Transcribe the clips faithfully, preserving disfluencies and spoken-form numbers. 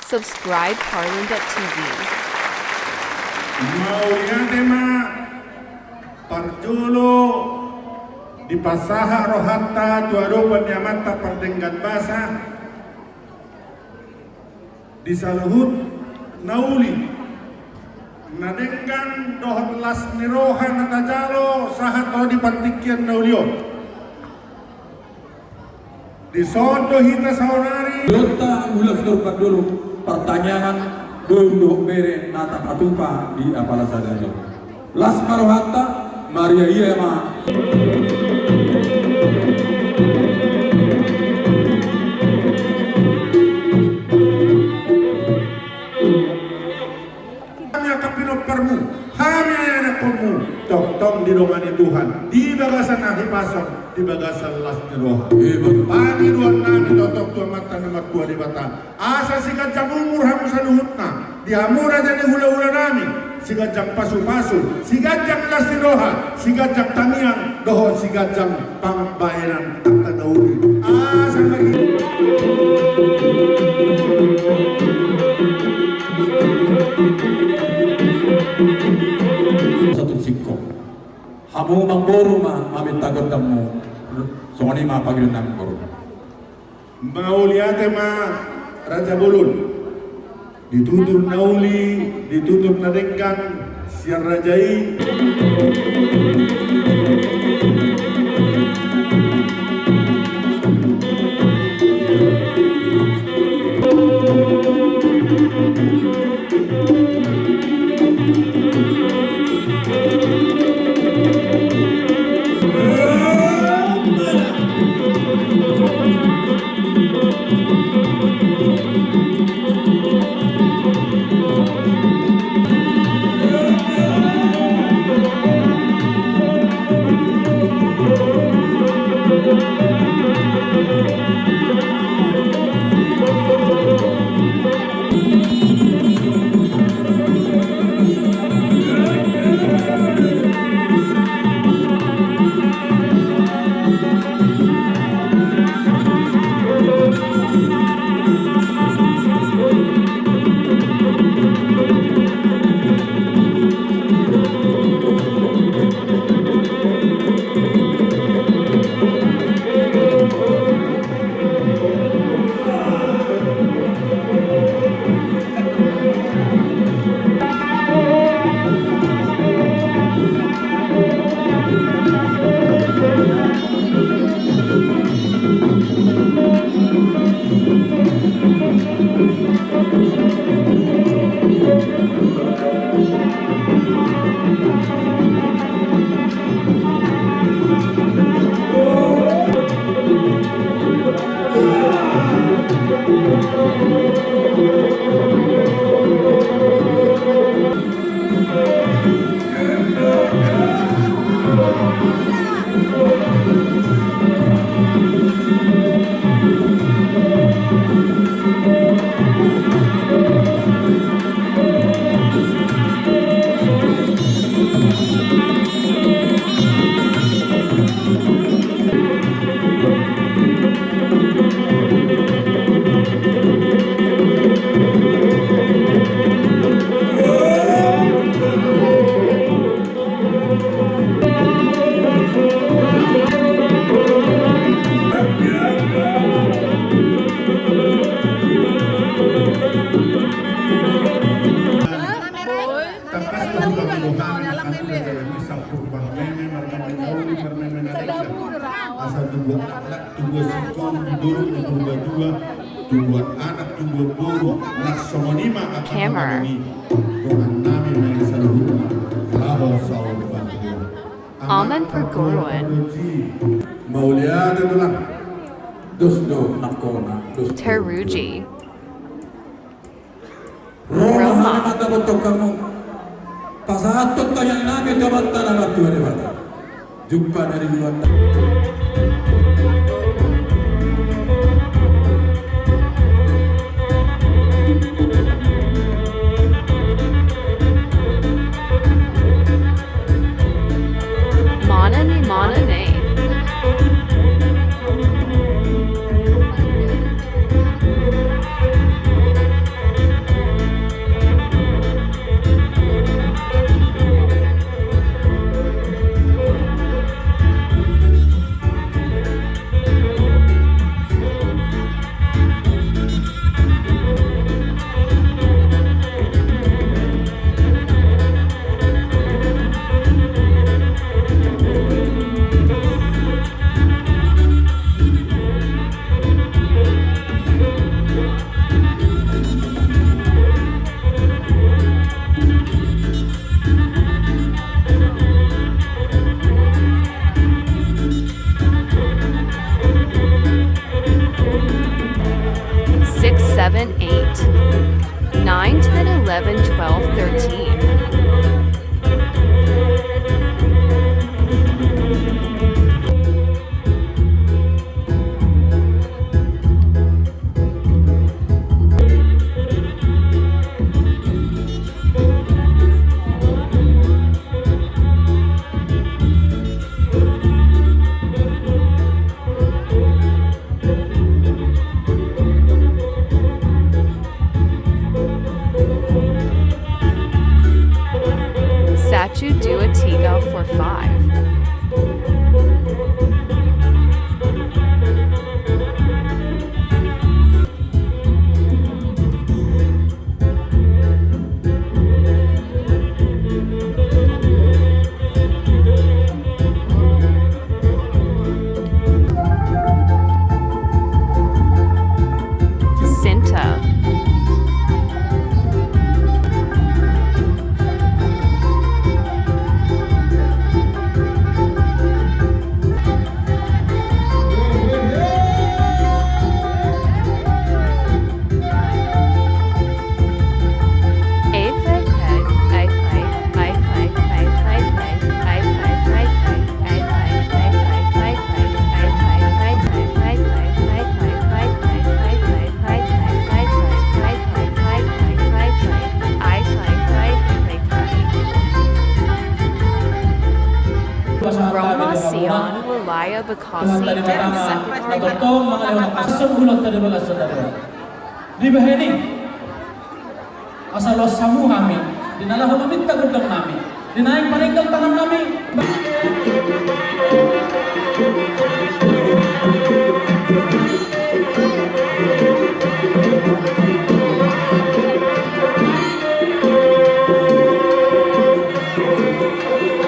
Subscribe Carlin dot T V. Mauliate ma. Parjolo dipasahat rohanta tu adopan ni Amanta Pardenggan Basa di saluhut na uli, na denggan dohot las ni roha na tajalo sahat ro di partingkian na uli on. Dison do hita saonari. Dison ta ulas do parjolo partangiangan boru dohot bere na tapatupa di apala sadari. Las ma rohanta, marria ia ma. Hami angka pinomparmu, hami anakkonmu, tongtong didongani Tuhan di bagasan hahipason, di bagasan las ni roha. Pangidoan nami tongtong tu Amanta na martua Debata, asa siganjang umur hamu saluhutna, di hamu raja ni hulahula nami, siganjang pasupasu, siganjang las ni roha, siganjang tangiang dohot siganjang pambahenan angka na uli. Asa mari. Satu singkop. Hamu amangboru ma maminta gondangmu. Songon i ma pangidoan nami boru. Mauliate ma raja bolon. Ditutur na uli, ditutur na denggan sian raja i. Tangkas do hami boha na kan tu raja nami sampur marmeme marmeme na uli marmeme na denggan. Asa tubuan anak tubuan singkoru di dolok ni Purbatua, tubuan anak tubuan boru nang songon i ma angka na mangoli. Dongan nami na i saluhutna laho saur matua. Aman pergaulan. Mauliate tulang. Dos do nangkona dos. Teruji. Ro ma hami mandapothon hamu. Pasahathon tangiang nami tu Amanta na martua Debata. Jumpa na di luar. Mana ni mana ne. Nine, ten, eleven, twelve, thirteen. Satu, dua, tiga, four, five. Sinta. Roma Sion Wilaya Bekasi dan Sakit Ringan. Dibahen i, asa loas hamu hami, di na laho maminta gondang nami, di na naeng parenggang tangan nami.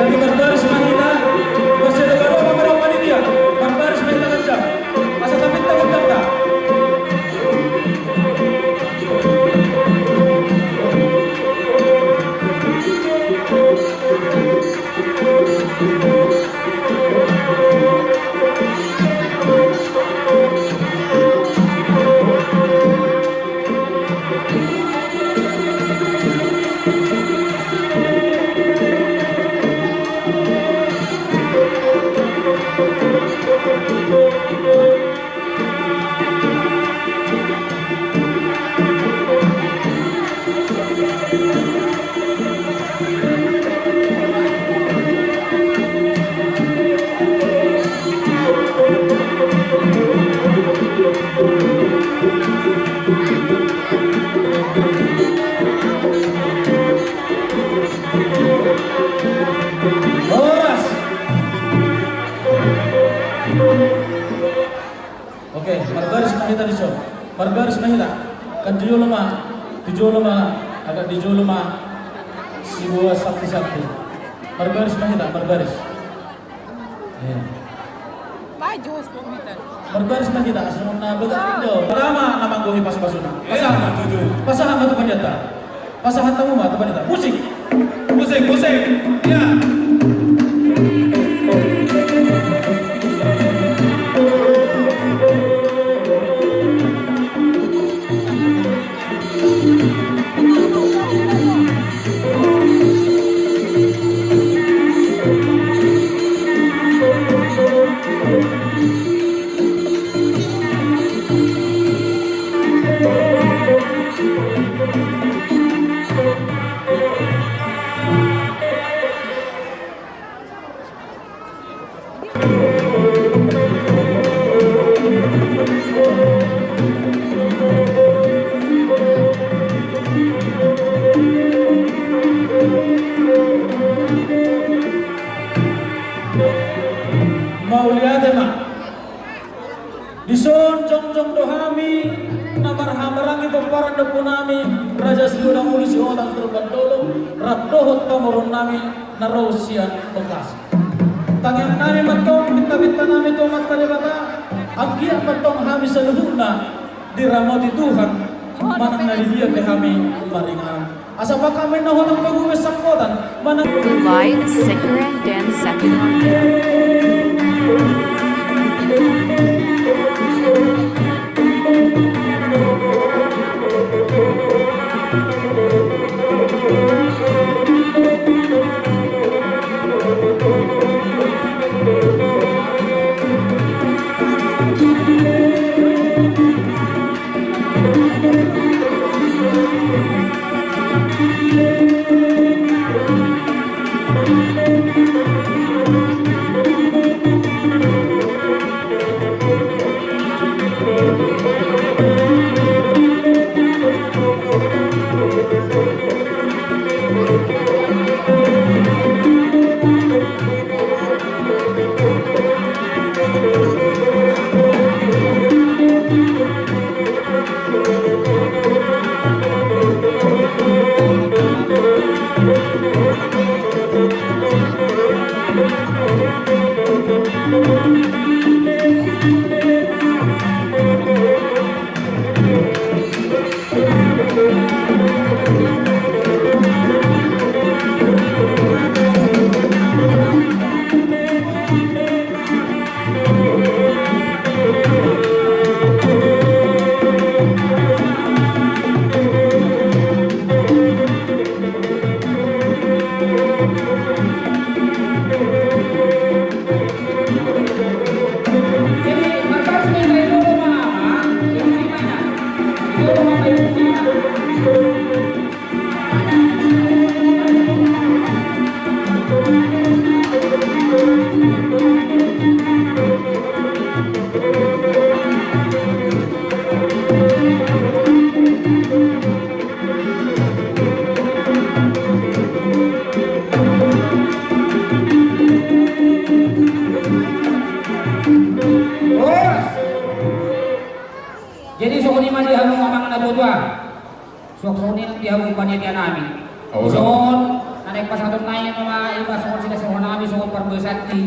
Jadi marbaris ma hita, marsidohot-dohot ma hita, marbaris ma hita ganjang. Asa taminta gondangta. Horas. Oke, marbaris ma hita dison. Marbaris ma hita. Kan di jolo ma, di jolo ma, agak di jolo ma. Siboan santi-santi. Marbaris ma hita, marbaris. Iya. Marbaris ma hita, asa na bagak do. Pertama, na manggohi pasu-pasuna. Pasahat ma tu, pasahat ma tu panitia. Pasahat hamu ma tu panitia. Musik. Musik, musik. Ya. Mauliate ma. Dison jongjong do hami na marhahamaranggi pomparan ni ompu nami Raja Sihodang Ulu Sihotang Turuban Dolok, rap dohot pamoruon nami na ro sian Bekasi. Tangiang nami ma antong, pinta-pinta nami tu Amanta Debata, anggiat ma antong hami saluhutna diramoti Tuhan, manang na di dia pe hami maringanan. Asa pakamen na hotang pagubes sangkotan, manang. Live Sikaran dan Sakanan. Suang songon i nang di hamu panitia nami. Songon na naeng pasahaton nami ma i ma songon silaehon nami songon parbue santi.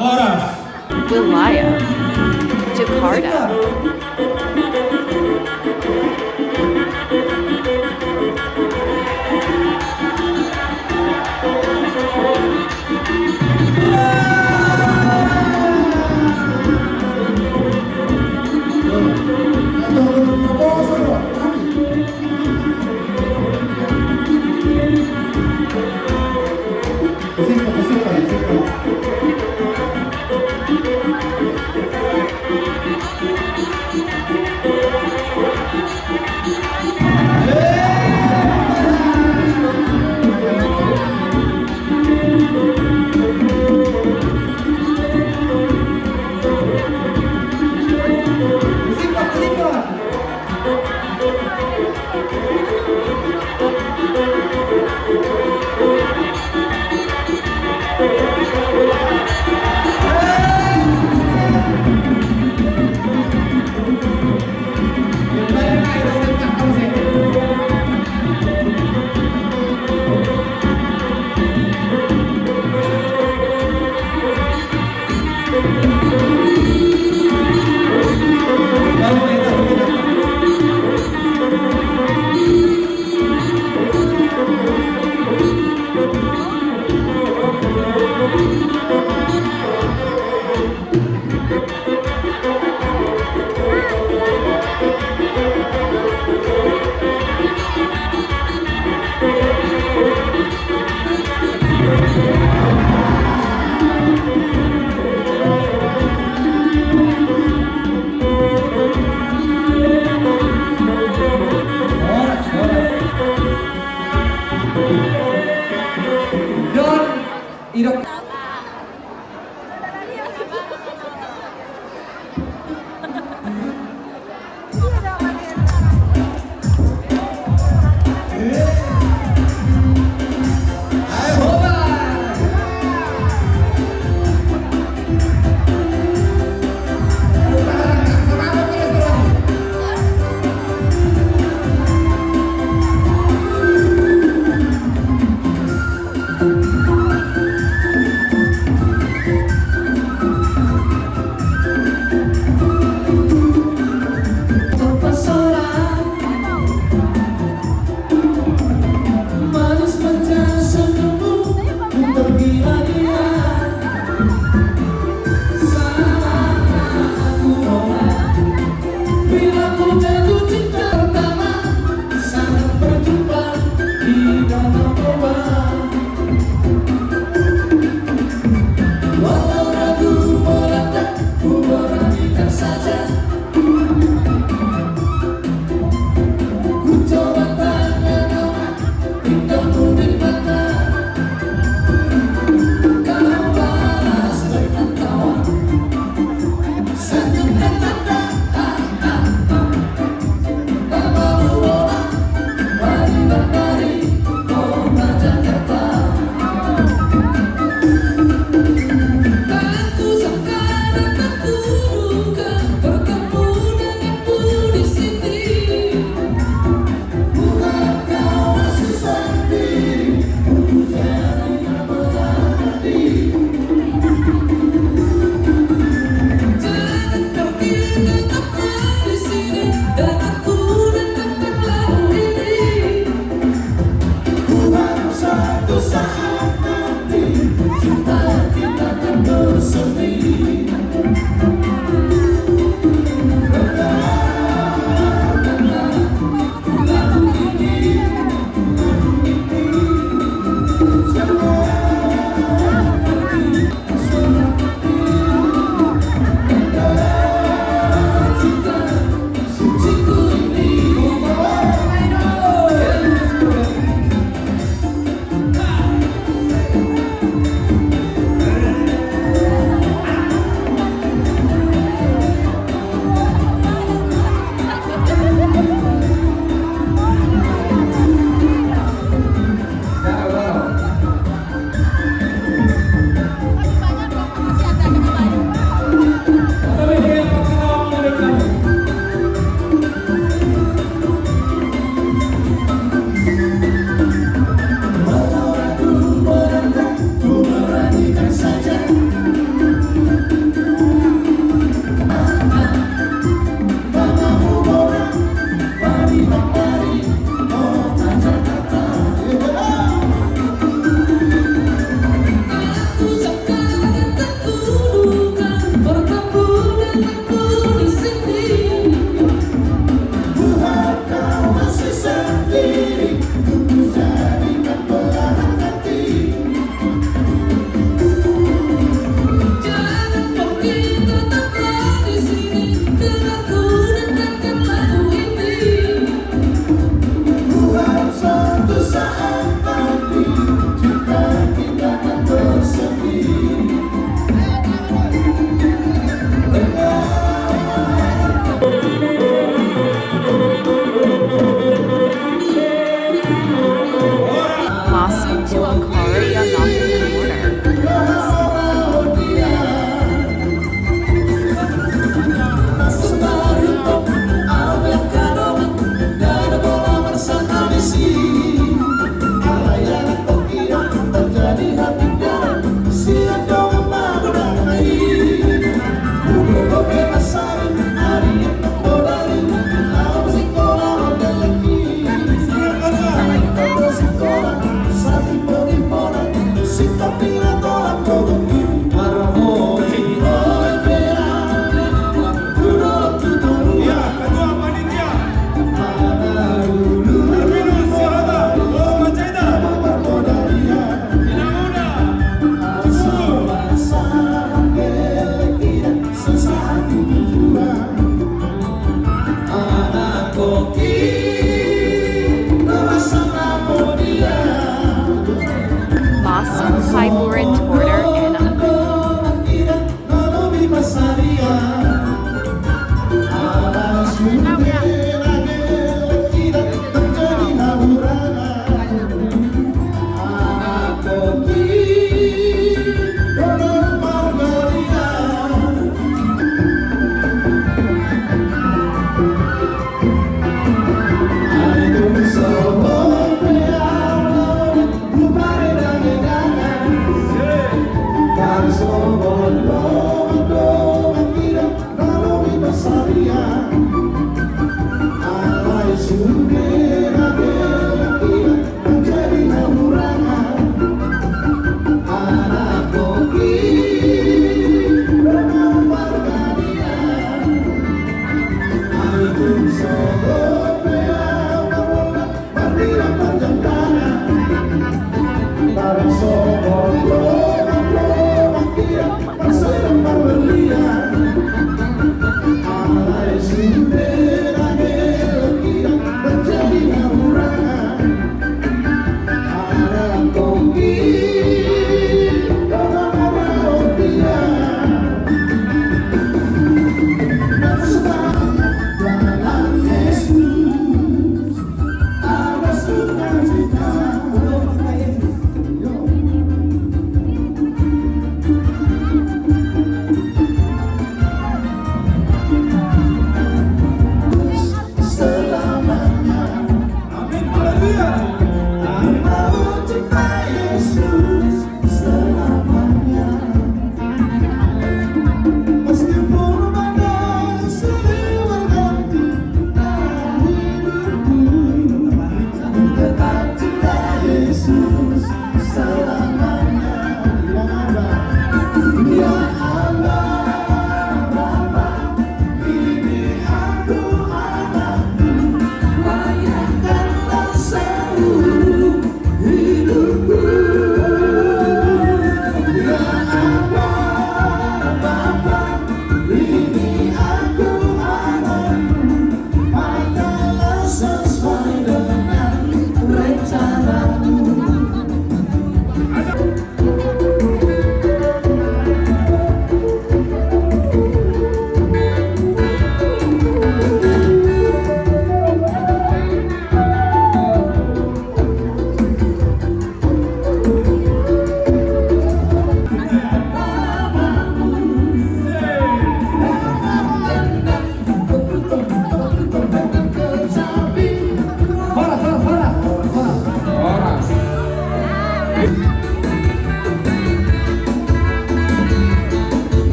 Horas. Wilaya. Jakarta.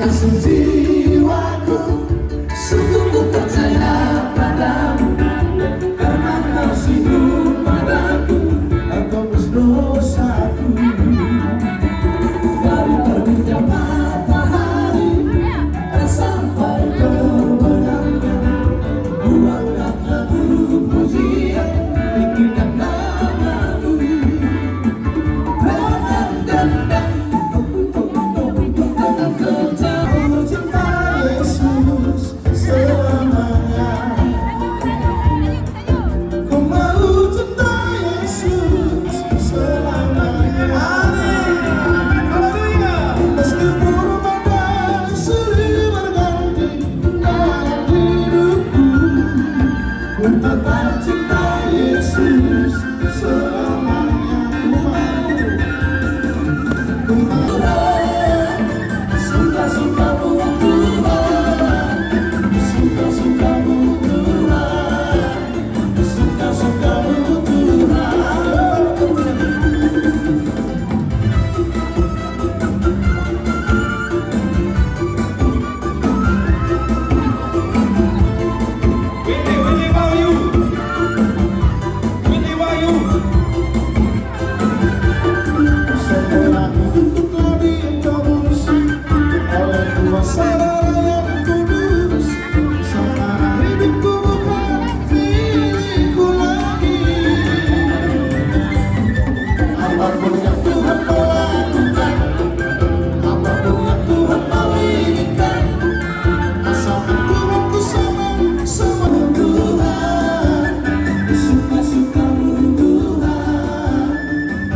Jiwaku, sungguh ku percaya padamu, karena kau singguh padaku, kau tebus dosaku. Dari terbitnya matahari sampai terbenamnya, ku angkat lagu pujian, tinggikan namamu. Dengan gendang, dengan kencang, ku cinta Yesus selamanya. Ku mau cinta Yesus selamanya. Amin. Haleluya. Meskipun badai silih berganti dalam hidupku, ku tetap cinta Yesus selamanya. Ku mau, ku mau. Suka-sukamu Tuhan, suka-sukamu Tuhan. Setelah hidupku telah ditebusi oleh kuasa Roh yang Kudus, sekarang hidupku bukan milikku lagi. Apapun yang Tuhan mau lakukan, apapun yang Tuhan mau inginkan, asalkan Tuhan ku senang, senang Tuhan. Suka-sukamu Tuhan.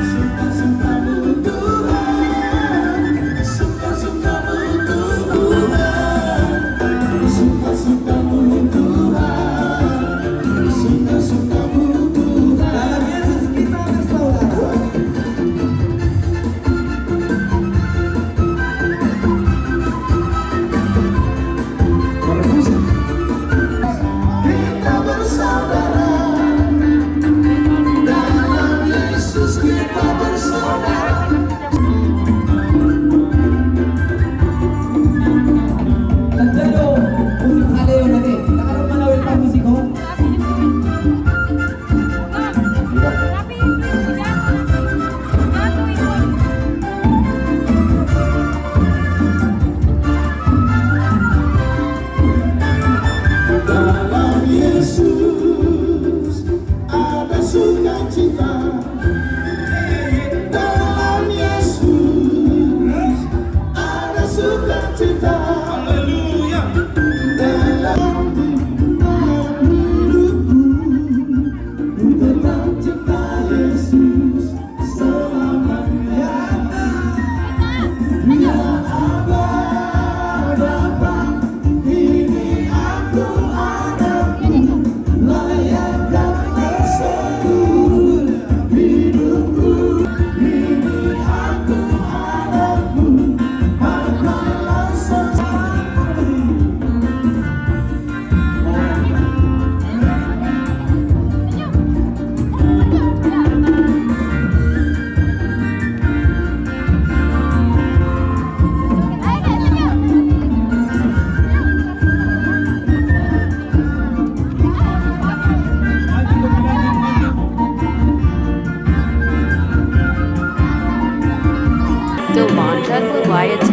Suka-sukamu Tuhan, suka-sukamu Tuhan, suka-sukamu Tuhan, suka-sukamu Tuhan. Dalam Yesus kita bersaudara. Kita bersaudara. Dalam Yesus kita bersaudara. Tanda do musik haleo nari. Takarap mana weta musik ho. Dalam Yesus ada sukacita. Dalam Yesus ada sukacita. Haleluya. Dalam hidupku, ku tetap cinta Yesus selamanya. Ya Aba, Bapa, ini aku anakmu, layankanlah seluruh hidupku. Ini aku anakmu, pakailah selamanya. Till long-term provides